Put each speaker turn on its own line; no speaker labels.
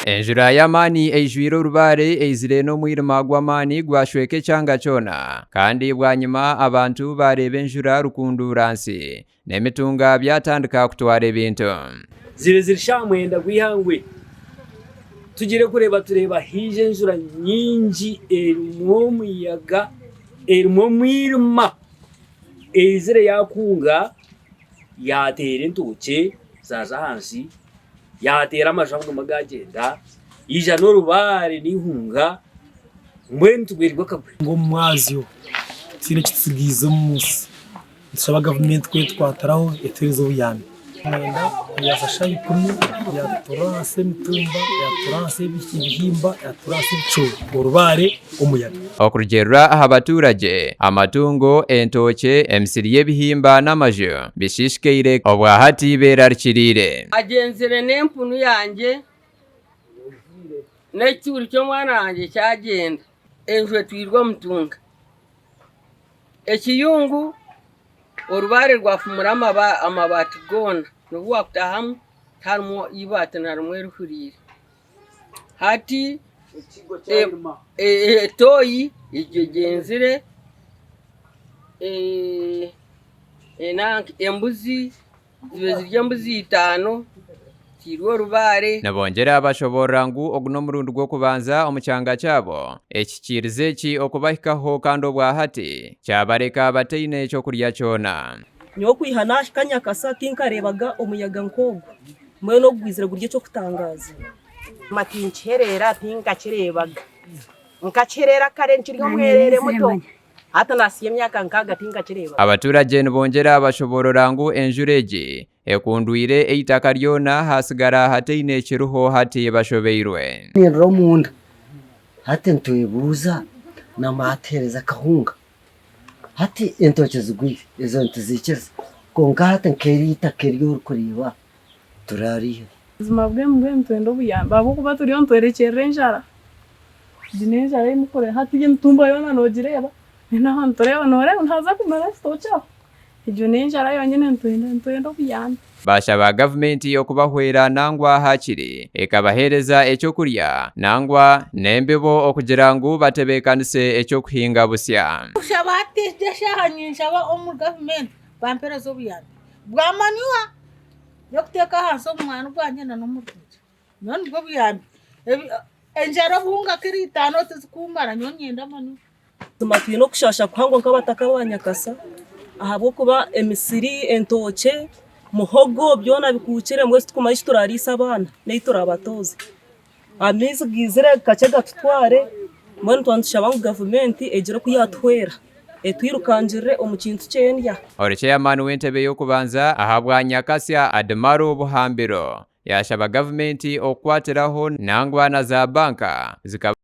Enjura y'amaani eijwire orubaare eizire n'omwirima gw'amaani gwashweka ekyanga kyona, kandi bwanyima abantu baareeba enjura rukunduura nsi n'emitunga byatandika kutwara ebintu.
Ziri ziri shaaha mwenda gw'eihangwe, tugyire kureeba tureeba haija enjura nyingi erimu omuyaga erimu omwirima eizire yaakunga yaateera entookye zaaza ahansi. Yaateera amaju agamwe gaagyenda, yaija n'orubaare n'eihunga, mbwenu tugwerirwe akagwe.
Ngu omu mwazyo tihaine eki tutsigaize omu nsi. Nitushaba gavumenti ku etukwatiraho etuheereze obuyambi. Mwenda yaza shaaha ikumi yatutura ahansi emitumba, yatutura ahansi ebihimba, yatutura ahansi ebicoori, orubaare, omuyaga.
Okurugiirira aha batuuragye, amatungo, entookye, emisiri y'ebihimba n'amaju bisiisikaire obwahati beerarikiriire.
Agyenzire n'empunu yangye, n'ekituuri ky'omwana wangye kyagyenda. Enju etwirwe omutunga. Ekiyungu orubaare rwafumura amabaati goona, nobu waakutaahamu tiharimu eibaati na rimwe erihuriire. Hati etoyi egyenzire, embuzi zibaire ziri embuzi itaano zitiirwe orubaare.
Nibongyera bashoboorora ngu ogu n'omurundi gw'okubanza omu kyanga kyabo ekihikiirizi eki okubahikaho kandi obwahati kyabareka bataine ky'okurya kyona.
Nyowe kwiha naahika Nyakasa tinkareebaga omuyaga nk'ogu. Mbwenu ogu gwizire guri eky'okutangaaza.
Mazima tinkihereera, tinkakireebaga. Nkakihereera kare nkiri omwereere muto, hati naasya emyaka nkaaga tinkakireebaga.
Abaturage nibongyera bashoboorora ngu enjura egi ekundwire eitaka ryona hasigara hataine kiriho hati bashobeirwe.
Nindira omunda hati nitwebuuza namara atuheereza akahunga hati entookye zigwire ezo nituziikiriza kwonka hati nk'eri eitaka eri orikureeba Turaarihe.
Buzima bwenu mbwenu nitwenda obuyambi ahabw'okuba turiyo nitworekyerera enjara. Egi n'enjara ei murikureeba hati emitumba yoona noogireeba, n'aha nitureeba nooreeba nihaza kumera ekitookye aho. Egyo n'enjara yonyine nitwenda nitwenda obuyambi.
Baashaba gavumenti okubahwera nangwa haakiri ekabaheereza eky'okurya nangwa n'embibo okugira ngu batebeekanise eky'okuhinga busya.
Kushaba hati egi eshaaha ninshaba omuri gavumenti bampereze obuyambi bwa manure. Y'okuteeka ahansi omu mwani gwangye na n'omu rutookye. Nyowe nibwo buyambi. Enjara obuhunga kiro itaano tizikummara nyowe niinyenda amanure.
Buzima twine okushaasha kuhango nk'abataka ba Nyakasa ahabw'okuba emisiri, entookye, muhogo byona bikuukire mbwenu titukumanya eki turaariise abaana n'ei turabatooze. Amaizi gaizire kakye gatutware, mbwenu twaba nitushaba ngu gavumenti egire oku yaatuhwera etwirukangirire omu kintu ky'endya.
Ori Ceyamaani w'entebe y'okubanza ahabwa Nyakasya Admaro Buhambiro yaashaba gavumenti okukwatiraho nangwa na za banka zikaba.